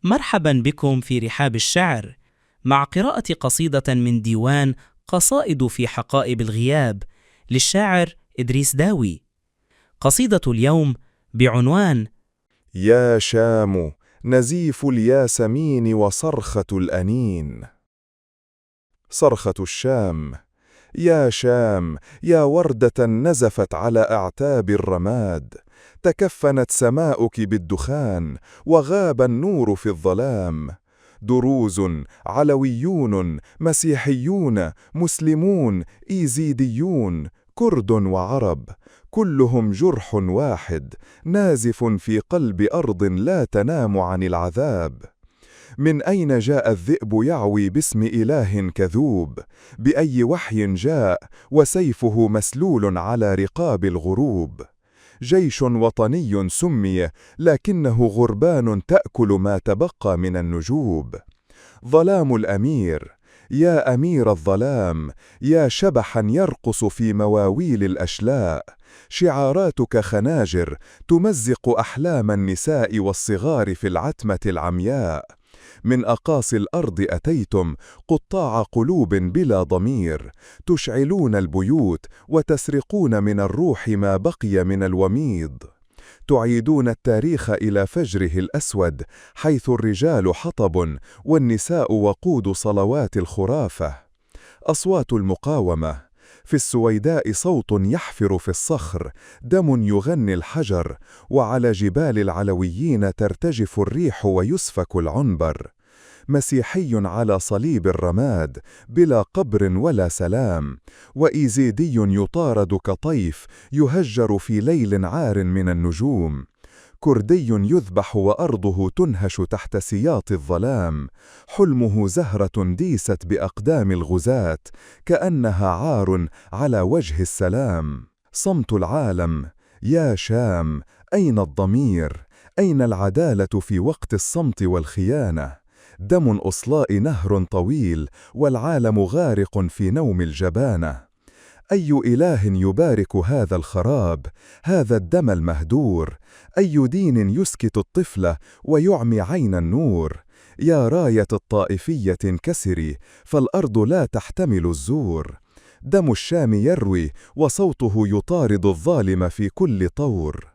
مرحبا بكم في رحاب الشعر مع قراءة قصيدة من ديوان قصائد في حقائب الغياب للشاعر إدريس داوي. قصيدة اليوم بعنوان يا شام، نزيف الياسمين وصرخة الأنين. صرخة الشام: يا شام، يا وردة نزفت على أعتاب الرماد، تكفنت سماؤك بالدخان وغاب النور في الظلام. دروز، علويون، مسيحيون، مسلمون، إيزيديون، كرد وعرب، كلهم جرح واحد نازف في قلب أرض لا تنام عن العذاب. من أين جاء الذئب يعوي باسم إله كذوب؟ بأي وحي جاء وسيفه مسلول على رقاب الغروب؟ جيش وطني سمي، لكنه غربان تأكل ما تبقى من النجوب. ظلام الأمير: يا أمير الظلام، يا شبحا يرقص في مواويل الأشلاء، شعاراتك خناجر تمزق أحلام النساء والصغار في العتمة العمياء. من أقاصي الأرض أتيتم، قطاع قلوب بلا ضمير، تشعلون البيوت وتسرقون من الروح ما بقي من الوميض. تعيدون التاريخ إلى فجره الأسود، حيث الرجال حطب والنساء وقود صلوات الخرافة. أصوات المقاومة: في السويداء صوت يحفر في الصخر، دم يغني الحجر، وعلى جبال العلويين ترتجف الريح ويسفك العنبر. مسيحي على صليب الرماد بلا قبر ولا سلام، وإيزيدي يطارد كطيف يهجر في ليل عار من النجوم. كردي يذبح وأرضه تنهش تحت سياط الظلام، حلمه زهرة ديست بأقدام الغزاة كأنها عار على وجه السلام. صمت العالم: يا شام، أين الضمير؟ أين العدالة في وقت الصمت والخيانة؟ دم أصلاء نهر طويل، والعالم غارق في نوم الجبانة. أي إله يبارك هذا الخراب، هذا الدم المهدور؟ أي دين يسكت الطفل ويعمي عين النور؟ يا راية الطائفية انكسري، فالأرض لا تحتمل الزور. دم الشام يروي، وصوته يطارد الظالم في كل طور.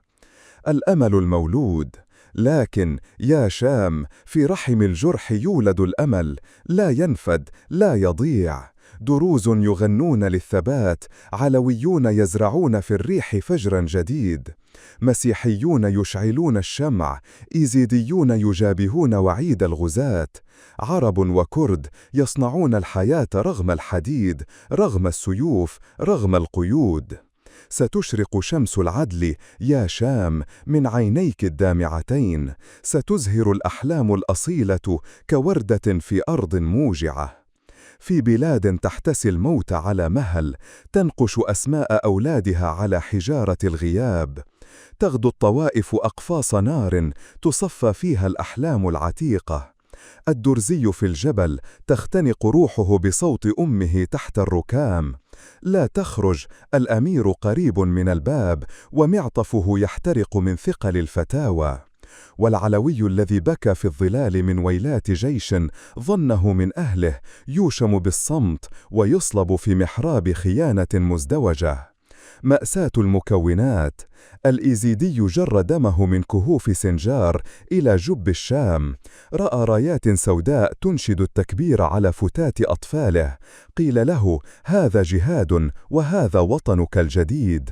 الأمل المولود: لكن يا شام، في رحم الجرح يولد الأمل، لا ينفد، لا يضيع. دروز يغنون للثبات، علويون يزرعون في الريح فجرا جديد، مسيحيون يشعلون الشمع، إيزيديون يجابهون وعيد الغزاة، عرب وكرد يصنعون الحياة رغم الحديد، رغم السيوف، رغم القيود. ستشرق شمس العدل يا شام من عينيك الدامعتين، ستزهر الأحلام الأصيلة كوردة في أرض موجعة. في بلاد تحتسي الموت على مهل، تنقش أسماء أولادها على حجارة الغياب. تغدو الطوائف أقفاص نار تصفى فيها الأحلام العتيقة. الدرزي في الجبل تختنق روحه بصوت أمه تحت الركام: لا تخرج، الأمير قريب من الباب، ومعطفه يحترق من ثقل الفتاوى. والعلوي الذي بكى في الظلال من ويلات جيش ظنه من أهله، يوشم بالصمت ويصلب في محراب خيانة مزدوجة. مأساة المكونات: الإيزيدي جر دمه من كهوف سنجار إلى جب الشام، رأى رايات سوداء تنشد التكبير على فتات أطفاله، قيل له: هذا جهاد وهذا وطنك الجديد.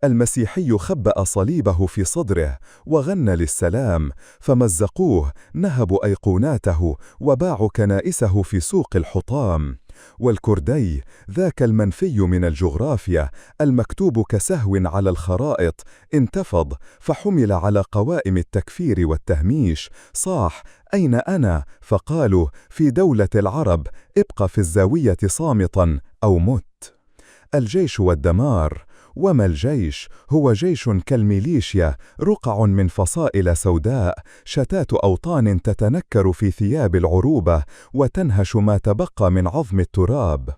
المسيحي خبأ صليبه في صدره وغنى للسلام، فمزقوه، نهبوا أيقوناته وباعوا كنائسه في سوق الحطام. والكردي، ذاك المنفي من الجغرافيا، المكتوب كسهو على الخرائط، انتفض فحمل على قوائم التكفير والتهميش. صاح: أين أنا؟ فقالوا: في دولة العرب، ابق في الزاوية صامتا أو مت. الجيش والدمار: وما الجيش؟ هو جيش كالميليشيا، رقع من فصائل سوداء، شتات أوطان تتنكر في ثياب العروبة وتنهش ما تبقى من عظم التراب.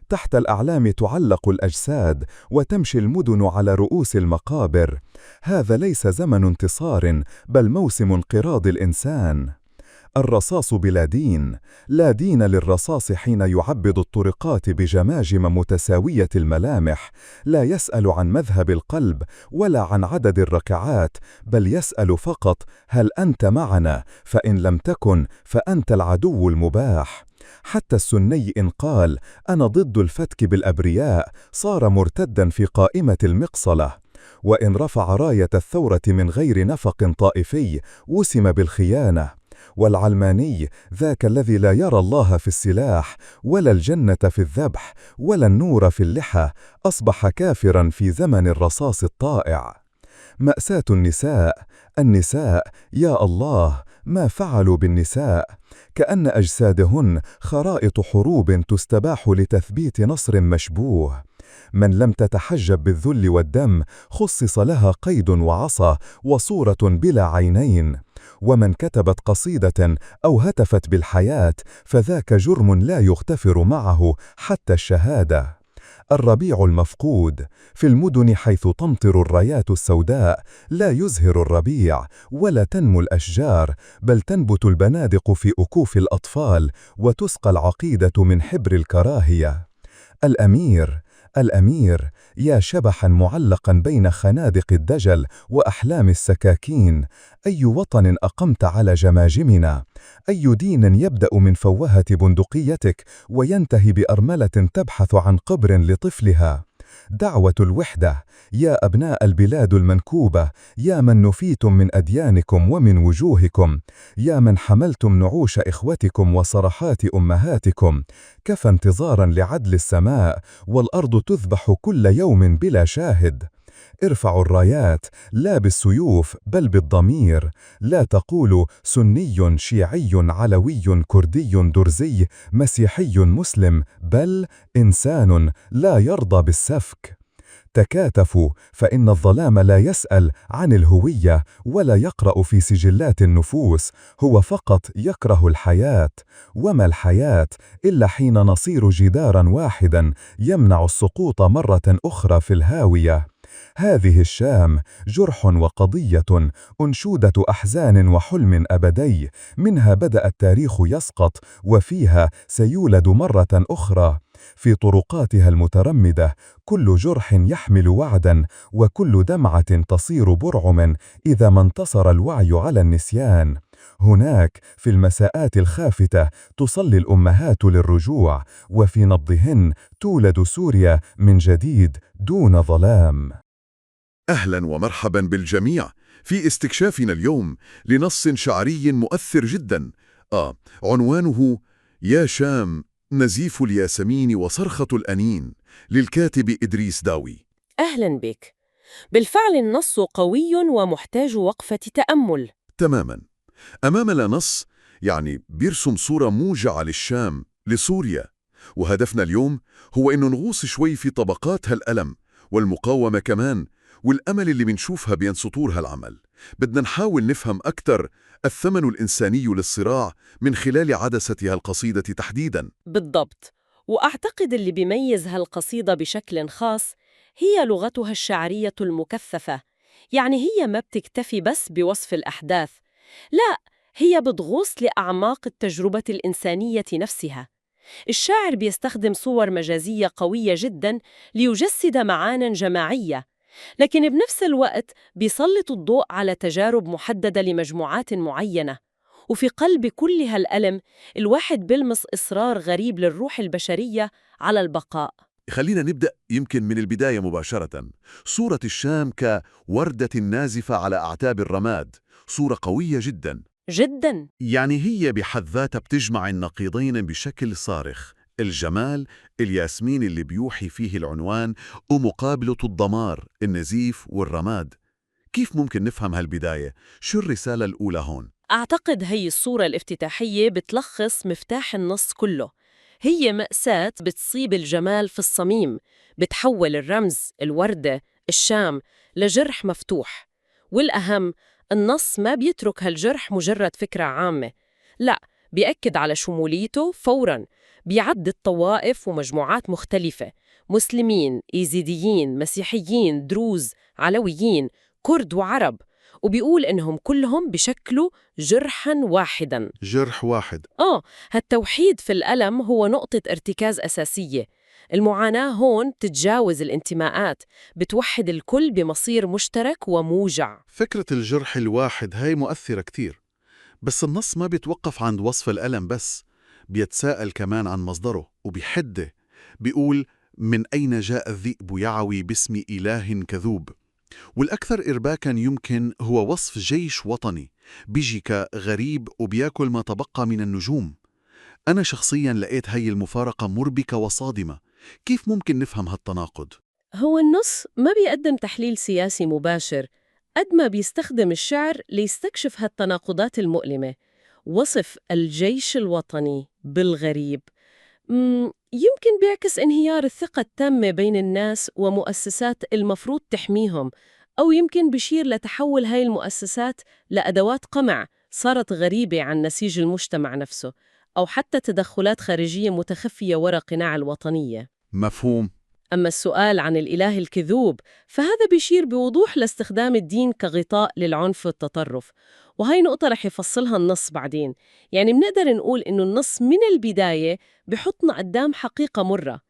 تحت الأعلام تعلق الأجساد، وتمشي المدن على رؤوس المقابر. هذا ليس زمن انتصار، بل موسم انقراض الإنسان. الرصاص بلا دين، لا دين للرصاص حين يعبد الطرقات بجماجم متساوية الملامح، لا يسأل عن مذهب القلب ولا عن عدد الركعات، بل يسأل فقط: هل أنت معنا؟ فإن لم تكن فأنت العدو المباح. حتى السني إن قال أنا ضد الفتك بالأبرياء صار مرتدا في قائمة المقصلة، وإن رفع راية الثورة من غير نفق طائفي وسم بالخيانة. والعلماني ذاك الذي لا يرى الله في السلاح ولا الجنة في الذبح ولا النور في اللحى، أصبح كافرا في زمن الرصاص الطائع. مأساة النساء، النساء، يا الله ما فعلوا بالنساء! كأن أجسادهن خرائط حروب تستباح لتثبيت نصر مشبوه. من لم تتحجب بالذل والدم خصص لها قيد وعصا وصورة بلا عينين، ومن كتبت قصيدة أو هتفت بالحياة فذاك جرم لا يغتفر معه حتى الشهادة. الربيع المفقود في المدن حيث تمطر الرايات السوداء، لا يزهر الربيع ولا تنمو الأشجار، بل تنبت البنادق في أكوف الأطفال وتسقى العقيدة من حبر الكراهية. الأمير، الأمير، يا شبحا معلقا بين خنادق الدجل وأحلام السكاكين، أي وطن أقمت على جماجمنا؟ أي دين يبدأ من فوهة بندقيتك وينتهي بأرملة تبحث عن قبر لطفلها؟ دعوة الوحدة، يا أبناء البلاد المنكوبة، يا من نفيتم من أديانكم ومن وجوهكم، يا من حملتم نعوش إخوتكم وصرخات أمهاتكم، كفى انتظارا لعدل السماء، والأرض تذبح كل يوم بلا شاهد. ارفعوا الرايات، لا بالسيوف بل بالضمير. لا تقولوا سني شيعي علوي كردي درزي مسيحي مسلم، بل إنسان لا يرضى بالسفك. تكاتفوا، فإن الظلام لا يسأل عن الهوية ولا يقرأ في سجلات النفوس، هو فقط يكره الحياة. وما الحياة إلا حين نصير جدارا واحدا يمنع السقوط مرة أخرى في الهاوية. هذه الشام جرح وقضية، أنشودة أحزان وحلم أبدي، منها بدأ التاريخ يسقط وفيها سيولد مرة أخرى. في طرقاتها المترمدة كل جرح يحمل وعدا، وكل دمعة تصير برعما إذا ما انتصر الوعي على النسيان. هناك في المساءات الخافتة تصلي الأمهات للرجوع، وفي نبضهن تولد سوريا من جديد دون ظلام. أهلا ومرحبا بالجميع في استكشافنا اليوم لنص شعري مؤثر جدا، عنوانه يا شام نزيف الياسمين وصرخة الأنين، للكاتب إدريس داوي. أهلا بك. بالفعل النص قوي ومحتاج وقفة تأمل. تماما، أمامنا نص يعني بيرسم صورة موجعة للشام، لسوريا، وهدفنا اليوم هو إنه نغوص شوي في طبقات هالألم والمقاومة كمان، والأمل اللي بنشوفها بين سطور هالعمل. بدنا نحاول نفهم أكثر الثمن الإنساني للصراع من خلال عدسة هالقصيدة تحديداً. بالضبط. وأعتقد اللي بيميز هالقصيدة بشكل خاص هي لغتها الشعرية المكثفة. يعني هي ما بتكتفي بس بوصف الأحداث، لا، هي بتغوص لأعماق التجربة الإنسانية نفسها. الشاعر بيستخدم صور مجازية قوية جداً ليجسد معانٍ جماعية، لكن بنفس الوقت بيسلط الضوء على تجارب محددة لمجموعات معينة. وفي قلب كل هالألم الواحد بيلمس إصرار غريب للروح البشرية على البقاء. خلينا نبدأ يمكن من البداية مباشرة. صورة الشام كوردة نازفة على أعتاب الرماد، صورة قوية جدا. جداً. يعني هي بحد ذاتها بتجمع النقيضين بشكل صارخ، الجمال الياسمين اللي بيوحي فيه العنوان، ومقابله الدمار النزيف والرماد. كيف ممكن نفهم هالبداية؟ شو الرسالة الأولى هون؟ أعتقد هي الصورة الافتتاحية بتلخص مفتاح النص كله. هي مأساة بتصيب الجمال في الصميم، بتحول الرمز، الوردة، الشام لجرح مفتوح. والأهم، النص ما بيترك هالجرح مجرد فكرة عامة، لا، بيأكد على شموليته فوراً، بيعدد طوائف ومجموعات مختلفة، مسلمين، إيزيديين، مسيحيين، دروز، علويين، كرد وعرب، وبيقول إنهم كلهم بشكلوا جرحاً واحداً. جرح واحد. آه، هالتوحيد في الألم هو نقطة ارتكاز أساسية. المعاناة هون بتتجاوز الانتماءات، بتوحد الكل بمصير مشترك وموجع. فكرة الجرح الواحد هاي مؤثرة كتير، بس النص ما بيتوقف عند وصف الألم بس، بيتساءل كمان عن مصدره وبحدة. بيقول: من أين جاء الذئب يعوي باسم إله كذوب؟ والأكثر إرباكاً يمكن هو وصف جيش وطني بيجي كغريب وبياكل ما تبقى من النجوم. أنا شخصياً لقيت هاي المفارقة مربكة وصادمة. كيف ممكن نفهم هالتناقض؟ هو النص ما بيقدم تحليل سياسي مباشر قد ما بيستخدم الشعر ليستكشف هالتناقضات المؤلمة. وصف الجيش الوطني بالغريب يمكن بيعكس انهيار الثقة التامة بين الناس ومؤسسات المفروض تحميهم، أو يمكن بيشير لتحول هاي المؤسسات لأدوات قمع صارت غريبة عن نسيج المجتمع نفسه، أو حتى تدخلات خارجية متخفية وراء قناع الوطنية. مفهوم. أما السؤال عن الإله الكذوب فهذا بيشير بوضوح لاستخدام الدين كغطاء للعنف والتطرف، وهي نقطة رح يفصلها النص بعدين. يعني بنقدر نقول إنه النص من البداية بحطنا قدام حقيقة مرة: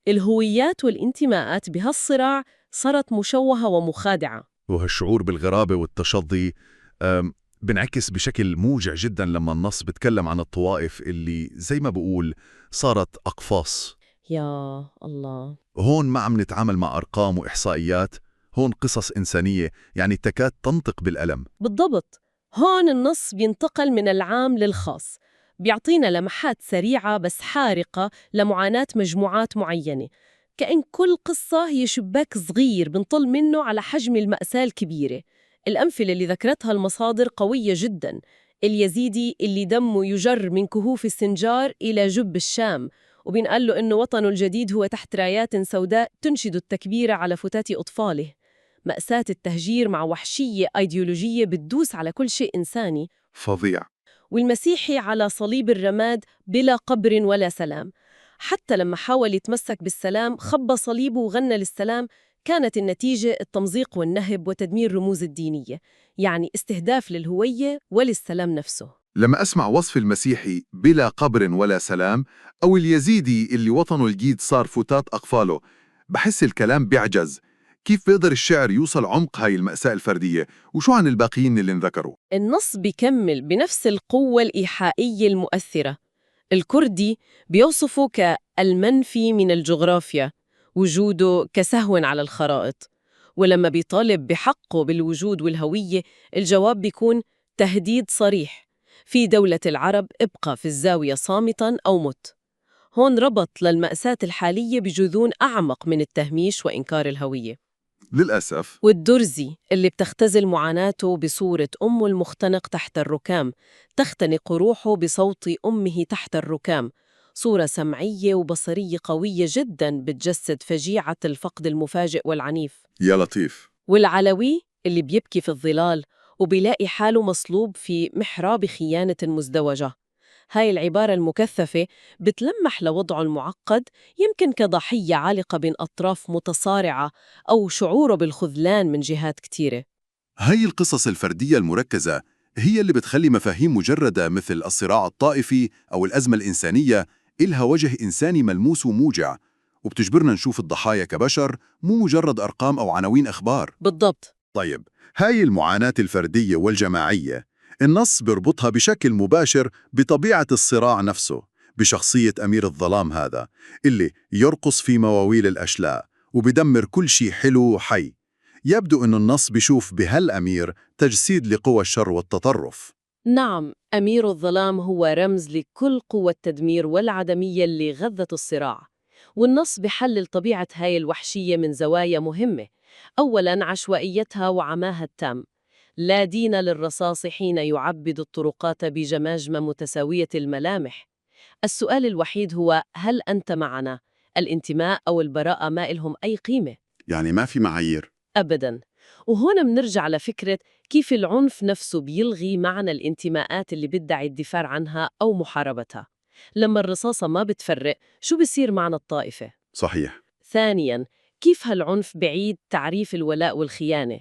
الهويات والانتماءات بهالصراع صارت مشوهة ومخادعة. وهالشعور بالغرابة والتشظي بنعكس بشكل موجع جدا لما النص بتكلم عن الطوائف اللي زي ما بقول صارت أقفاص. يا الله. هون ما عم نتعامل مع أرقام وإحصائيات، هون قصص إنسانية يعني تكاد تنطق بالألم. بالضبط، هون النص بينتقل من العام للخاص، بيعطينا لمحات سريعة بس حارقة لمعاناة مجموعات معينة، كأن كل قصة هي شباك صغير بنطل منه على حجم المأساة الكبيرة. الأمثلة اللي ذكرتها المصادر قوية جداً: اليزيدي اللي دمه يجر من كهوف السنجار إلى جب الشام، وبينقال له إنه وطنه الجديد هو تحت رايات سوداء تنشد التكبير على فتات أطفاله. مأساة التهجير مع وحشية أيديولوجية بتدوس على كل شيء إنساني. فظيع. والمسيحي على صليب الرماد بلا قبر ولا سلام، حتى لما حاول يتمسك بالسلام خبى صليبه وغنى للسلام، كانت النتيجة التمزيق والنهب وتدمير رموز الدينية، يعني استهداف للهوية وللسلام نفسه. لما أسمع وصف المسيحي بلا قبر ولا سلام، أو اليزيدي اللي وطنه الجديد صار فتات أقفاله، بحس الكلام بيعجز. كيف بيقدر الشعر يوصل عمق هاي المأساة الفردية؟ وشو عن الباقيين اللي انذكروا؟ النص بيكمل بنفس القوة الإيحائية المؤثرة. الكردي بيوصفه كالمنفي من الجغرافيا، وجوده كسهو على الخرائط، ولما بيطالب بحقه بالوجود والهوية الجواب بيكون تهديد صريح: في دولة العرب ابقى في الزاوية صامتاً أو مت. هون ربط للمأساة الحالية بجذور أعمق من التهميش وإنكار الهوية. للأسف. والدرزي اللي بتختزل معاناته بصورة أمه المختنق تحت الركام، تختنق روحه بصوت أمه تحت الركام، صورة سمعية وبصرية قوية جداً بتجسد فجيعة الفقد المفاجئ والعنيف. يا لطيف. والعلوي اللي بيبكي في الظلال وبيلاقي حاله مصلوب في محراب خيانة مزدوجة. هاي العبارة المكثفة بتلمح لوضعه المعقد، يمكن كضحية عالقة بين أطراف متصارعة أو شعوره بالخذلان من جهات كتيرة. هاي القصص الفردية المركزة هي اللي بتخلي مفاهيم مجردة مثل الصراع الطائفي أو الأزمة الإنسانية إلها وجه إنساني ملموس وموجع، وبتجبرنا نشوف الضحايا كبشر مو مجرد أرقام أو عناوين أخبار. بالضبط. طيب، هاي المعاناة الفردية والجماعية النص بيربطها بشكل مباشر بطبيعة الصراع نفسه، بشخصية أمير الظلام هذا اللي يرقص في مواويل الأشلاء وبدمر كل شيء حلو وحي. يبدو أن النص بيشوف بهالأمير تجسيد لقوى الشر والتطرف. نعم، أمير الظلام هو رمز لكل قوة التدمير والعدمية اللي غذت الصراع، والنص بحلل طبيعة هاي الوحشية من زوايا مهمة. أولاً عشوائيتها وعماها التام، لا دين للرصاص حين يعبد الطرقات بجماجم متساوية الملامح. السؤال الوحيد هو: هل أنت معنا؟ الانتماء أو البراءة ما إلهم أي قيمة. يعني ما في معايير. أبداً. وهون منرجع لفكرة كيف العنف نفسه بيلغي معنى الانتماءات اللي بدعي الدفاع عنها أو محاربتها. لما الرصاصة ما بتفرق، شو بصير معنى الطائفة؟ صحيح. ثانياً، كيف هالعنف بعيد تعريف الولاء والخيانة؟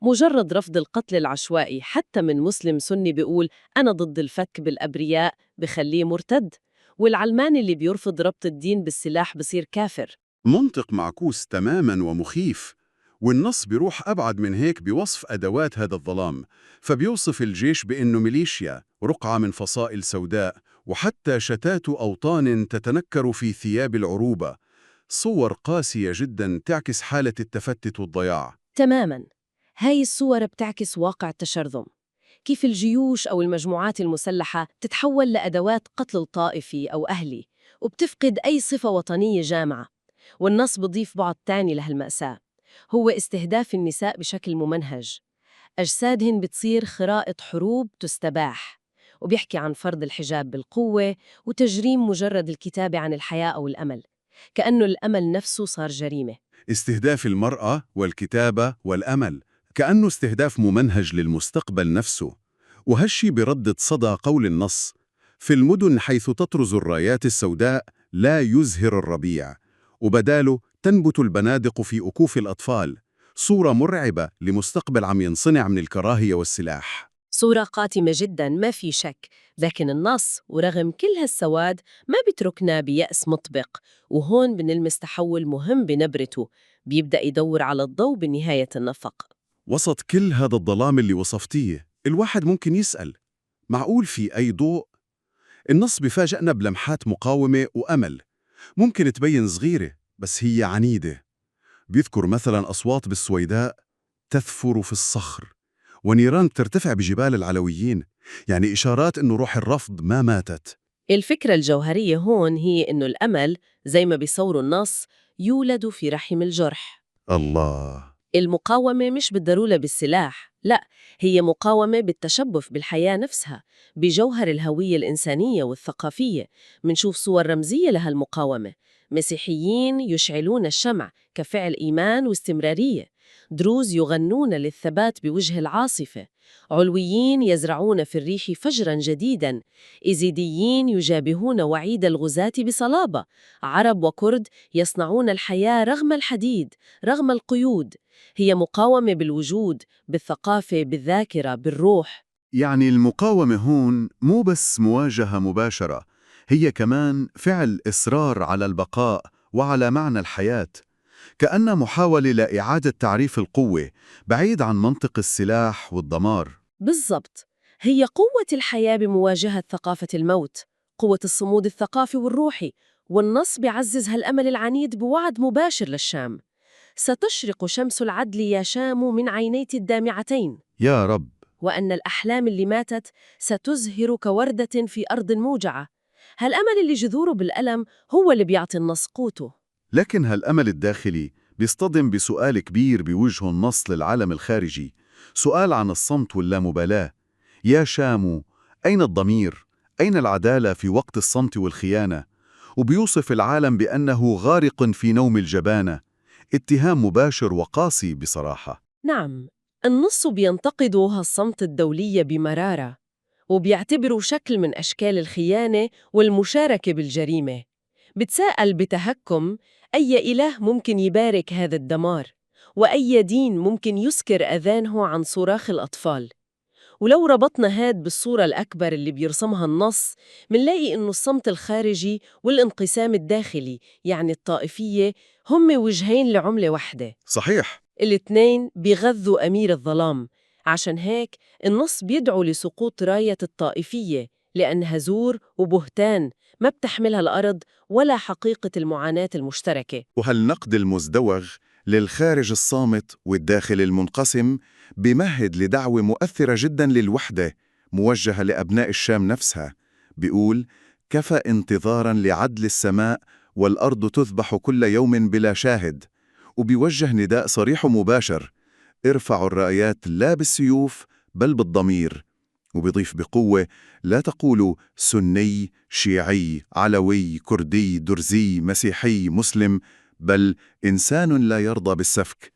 مجرد رفض القتل العشوائي حتى من مسلم سني بيقول أنا ضد الفك بالأبرياء بخليه مرتد، والعلماني اللي بيرفض ربط الدين بالسلاح بصير كافر. منطق معكوس تماما ومخيف. والنص بيروح أبعد من هيك بوصف أدوات هذا الظلام، فبيوصف الجيش بأنه ميليشيا، رقعة من فصائل سوداء، وحتى شتات أوطان تتنكر في ثياب العروبة. صور قاسية جدا تعكس حالة التفتت والضياع. تماماً، هاي الصور بتعكس واقع التشرذم، كيف الجيوش أو المجموعات المسلحة تتحول لأدوات قتل طائفي أو أهلي وبتفقد أي صفة وطنية جامعة. والنص بضيف بعد تاني لهالمأساة، هو استهداف النساء بشكل ممنهج. أجسادهن بتصير خرائط حروب تستباح، وبيحكي عن فرض الحجاب بالقوة وتجريم مجرد الكتابة عن الحياة أو الأمل، كأنه الأمل نفسه صار جريمة. استهداف المرأة والكتابة والأمل كأنه استهداف ممنهج للمستقبل نفسه. وهالشي بردد صدى قول النص: في المدن حيث تطرز الرايات السوداء لا يزهر الربيع، وبداله تنبت البنادق في أكوف الأطفال. صورة مرعبة لمستقبل عم ينصنع من الكراهية والسلاح. صورة قاتمة جدا ما في شك، لكن النص ورغم كل هالسواد ما بيتركنا بيأس مطبق، وهون بنلمس تحول مهم بنبرته، بيبدأ يدور على الضوء بنهاية النفق. وسط كل هذا الظلام اللي وصفتيه، الواحد ممكن يسأل: معقول في أي ضوء؟ النص بفاجئنا بلمحات مقاومة وأمل ممكن تبين صغيرة بس هي عنيدة. بيذكر مثلا أصوات بالسويداء تثفر في الصخر، ونيران ترتفع بجبال العلويين، يعني إشارات إنه روح الرفض ما ماتت. الفكرة الجوهرية هون هي إنه الأمل زي ما بيصوروا النص يولد في رحم الجرح. الله! المقاومة مش بالضرورة بالسلاح، لا، هي مقاومة بالتشبث بالحياة نفسها، بجوهر الهوية الإنسانية والثقافية. منشوف صور رمزية لهالمقاومة: مسيحيين يشعلون الشمع كفعل إيمان واستمرارية، دروز يغنون للثبات بوجه العاصفة، علويين يزرعون في الريح فجرا جديدا، إزيديين يجابهون وعيد الغزاة بصلابة، عرب وكرد يصنعون الحياة رغم الحديد، رغم القيود. هي مقاومة بالوجود، بالثقافة، بالذاكرة، بالروح. يعني المقاومة هون مو بس مواجهة مباشرة، هي كمان فعل إصرار على البقاء وعلى معنى الحياة، كأنها محاولة لإعادة تعريف القوة بعيد عن منطق السلاح والدمار. بالضبط، هي قوة الحياة بمواجهة ثقافة الموت، قوة الصمود الثقافي والروحي. والنص بيعزز هالأمل العنيد بوعد مباشر للشام: ستشرق شمس العدل يا شام من عينيك الدامعتين، يا رب! وأن الأحلام اللي ماتت ستزهر كوردة في أرض موجعة. هالأمل اللي جذوره بالألم هو اللي بيعطي النص قوته. لكن هالأمل الداخلي بيصطدم بسؤال كبير بوجهه النص للعالم الخارجي، سؤال عن الصمت واللامبالاة. يا شام، أين الضمير؟ أين العدالة في وقت الصمت والخيانة؟ وبيوصف العالم بأنه غارق في نوم الجبانة، اتهام مباشر وقاسي بصراحة. نعم، النص بينتقد هالصمت الدولي بمرارة، وبيعتبره شكل من أشكال الخيانة والمشاركة بالجريمة. بتساءل بتهكم: أي إله ممكن يبارك هذا الدمار؟ وأي دين ممكن يسكر أذانه عن صراخ الأطفال؟ ولو ربطنا هاد بالصورة الأكبر اللي بيرسمها النص، منلاقي إنه الصمت الخارجي والانقسام الداخلي، يعني الطائفية، هم وجهين لعملة واحدة. صحيح. الاثنين بيغذوا أمير الظلام. عشان هيك النص بيدعو لسقوط راية الطائفية، لأنها زور وبهتان ما بتحملها الأرض ولا حقيقة المعاناة المشتركة. وهالنقد المزدوج للخارج الصامت والداخل المنقسم بمهد لدعوة مؤثرة جدا للوحدة موجهة لأبناء الشام نفسها. بيقول: كفى انتظارا لعدل السماء والأرض تذبح كل يوم بلا شاهد. وبيوجه نداء صريح ومباشر: ارفعوا الرايات لا بالسيوف بل بالضمير. وبيضيف بقوة: لا تقولوا سني، شيعي، علوي، كردي، درزي، مسيحي، مسلم، بل إنسان لا يرضى بالسفك.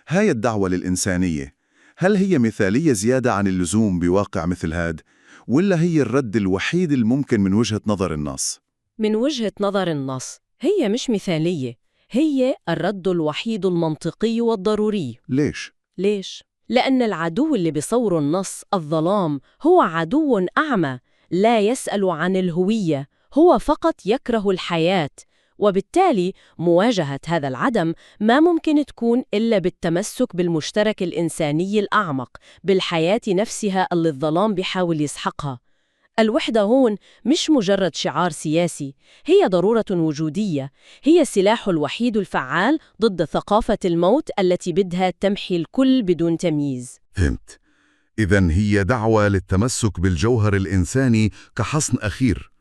هاي الدعوة للإنسانية، هل هي مثالية زيادة عن اللزوم بواقع مثل هاد، ولا هي الرد الوحيد الممكن من وجهة نظر النص؟ من وجهة نظر النص هي مش مثالية، هي الرد الوحيد المنطقي والضروري. ليش؟ ليش؟ لأن العدو اللي بيصوره النص الظلام هو عدو أعمى لا يسأل عن الهوية، هو فقط يكره الحياة. وبالتالي مواجهة هذا العدم ما ممكن تكون إلا بالتمسك بالمشترك الإنساني الأعمق، بالحياة نفسها اللي الظلام بيحاول يسحقها. الوحدة هون مش مجرد شعار سياسي، هي ضرورة وجودية، هي السلاح الوحيد الفعال ضد ثقافة الموت التي بدها تمحي الكل بدون تمييز. فهمت. إذا هي دعوة للتمسك بالجوهر الإنساني كحصن أخير.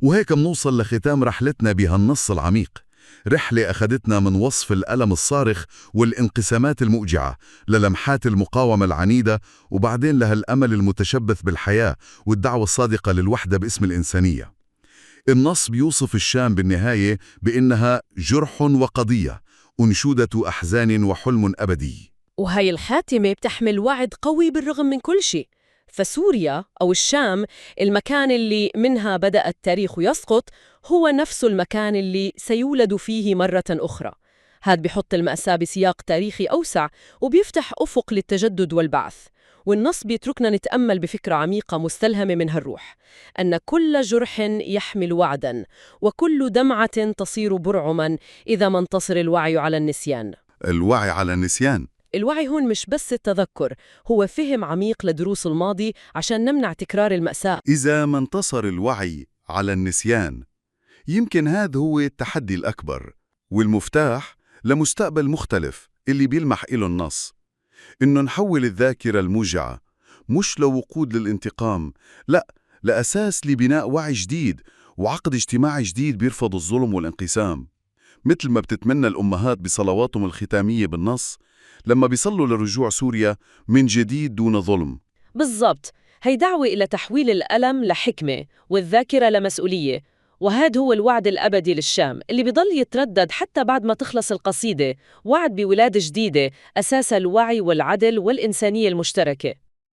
وهيك منوصل لختام رحلتنا بهالنص العميق. رحلة أخدتنا من وصف الألم الصارخ والانقسامات المؤجعة للمحات المقاومة العنيدة، وبعدين لهالأمل المتشبث بالحياة والدعوة الصادقة للوحدة باسم الإنسانية. النص بيوصف الشام بالنهاية بإنها جرح وقضية، أنشودة أحزان وحلم أبدي. وهي الخاتمة بتحمل وعد قوي بالرغم من كل شيء. فسوريا أو الشام، المكان اللي منها بدأ التاريخ يسقط، هو نفس المكان اللي سيولد فيه مرة أخرى. هذا بيحط المأساة بسياق تاريخي أوسع وبيفتح أفق للتجدد والبعث. والنص بيتركنا نتأمل بفكرة عميقة مستلهمة من هالروح، أن كل جرح يحمل وعداً، وكل دمعة تصير برعماً إذا ما انتصر الوعي على النسيان. الوعي على النسيان. الوعي هون مش بس التذكر، هو فهم عميق لدروس الماضي عشان نمنع تكرار المأساة. إذا ما انتصر الوعي على النسيان، يمكن هذا هو التحدي الأكبر والمفتاح لمستقبل مختلف اللي بيلمح إله النص، إنه نحول الذاكرة الموجعة مش لوقود للانتقام، لا، لأساس لبناء وعي جديد وعقد اجتماعي جديد بيرفض الظلم والانقسام، مثل ما بتتمنى الأمهات بصلواتهم الختامية بالنص لما بيصلوا لرجوع سوريا من جديد دون ظلم. بالضبط، هي دعوة إلى تحويل الألم لحكمة والذاكرة لمسؤولية، وهذا هو الوعد الأبدي للشام اللي بيضل يتردد حتى بعد ما تخلص القصيدة، وعد بولادة جديدة أساس الوعي والعدل والإنسانية المشتركة.